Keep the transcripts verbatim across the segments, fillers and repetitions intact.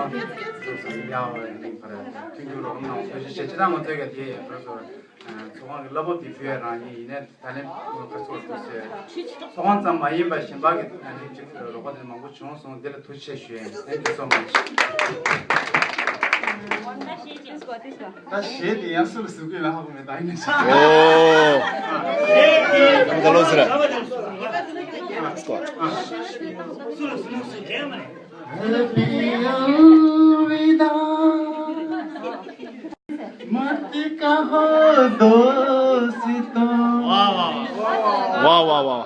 ཡ་ཡ་ཡ། མཐུན་འགྱུར་རོགས་རམ་གནང་བ་ཐུགས་རྗེ་ཆེ། ཅི་ལྟར་ང་ཚོའི་ག་དེ་ཡ་བོད་སོ། ཚོགས་ཁང་གི་གླ་ཕོགས་དེ་ཕུལ་ཡ་རང་ཡིན། ཡིན་ནའི་ད་ལན་ཁ་ཚོགས་ཐུགས་སེ་ཚོགས་ཁང་ཙམ་མ་ཡིན་པ་གཞན་པ་གི་ཨ་ནི་ཅིག་རོགས་པ་དེ་མང་པོ་བྱུང་སོང་། དེ་ལ་ཐུགས་རྗེ་ཆེ་ཞུ་ཡ་ཡིན། Thank you so much། ད་གཞས་དེ་ཡང་སུ་ལ་གཟིགས་དགོས་ན་ཧ་གོ་མེད། ད་ཡིན་ན་ཆ། ཨོ། ད་ལོ་ཟེར། Happy Alvida, मत कहो दोस्तों। वाह, वाह, वाह। वाह, वाह, वाह।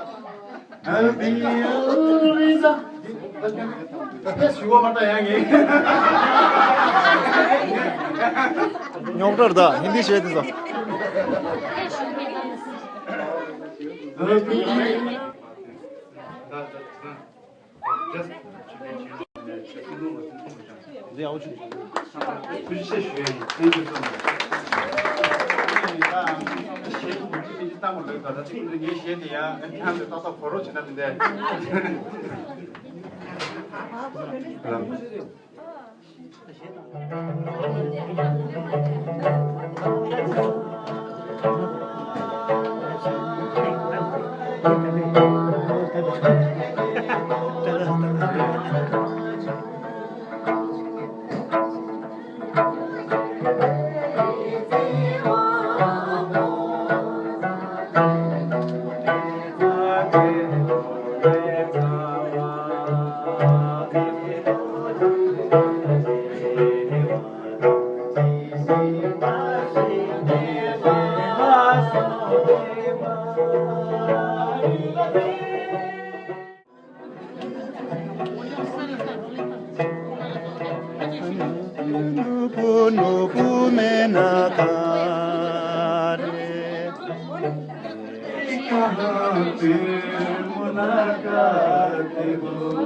Happy Alvida। ཉོག་དྲར་ད་ཧིན་དི་བཤད་དེ་ཟ། Happy Alvida། འདི་ཨའོ་ཆུ། ཐུགས་རྗེ་ཆེ་ཞུ་ཡ་ཡིན། Thank you so much། ད་གཞས་མུ་མཐུད་ཅིག་བཏང་བ་ལོས་ད། ད་ཅིག་ངའི་གཞས་དེ་ཡང་ཁྱེད་རང་ཚོས་ཏག་ཏག་གོ་རོགས་བྱེད་ན་མི་འདས།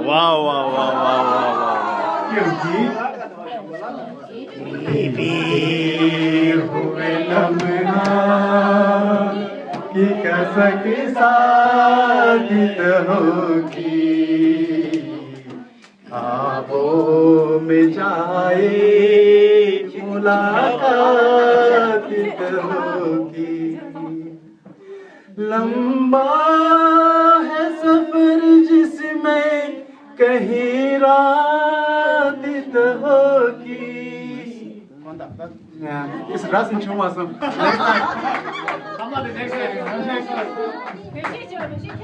वाह, वाह, वाह। बीबी हुए लम्हा कि कसक सादित होगी, ख्वाबों में चाहे मुलाकात होगी। लंबा है सफर जिसमें कहीं रात होगी। इस रात में छुआ सब।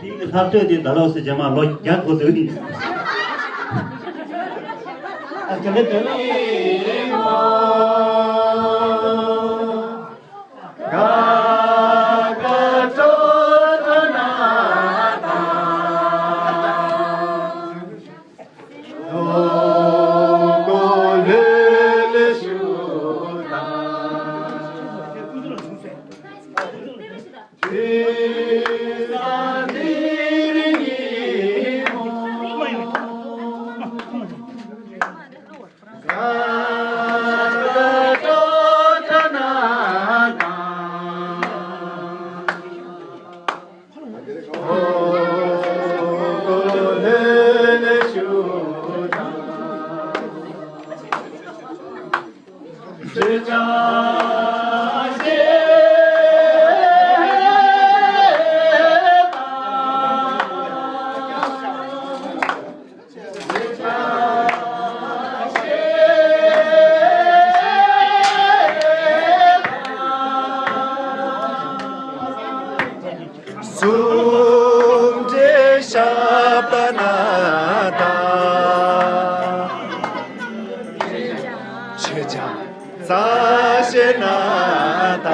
དེའི་ལྷག་བསྡད་དེ་ད་ལོ་སི་ཇ་མ་ལོ་བརྒྱ་འགོར་འདུག་གསུམ་འབྲེལ་ཞབས་ཏ་ན་ད། ཆོས་ཀྱང་རྩ་ཤེ་ན་ད།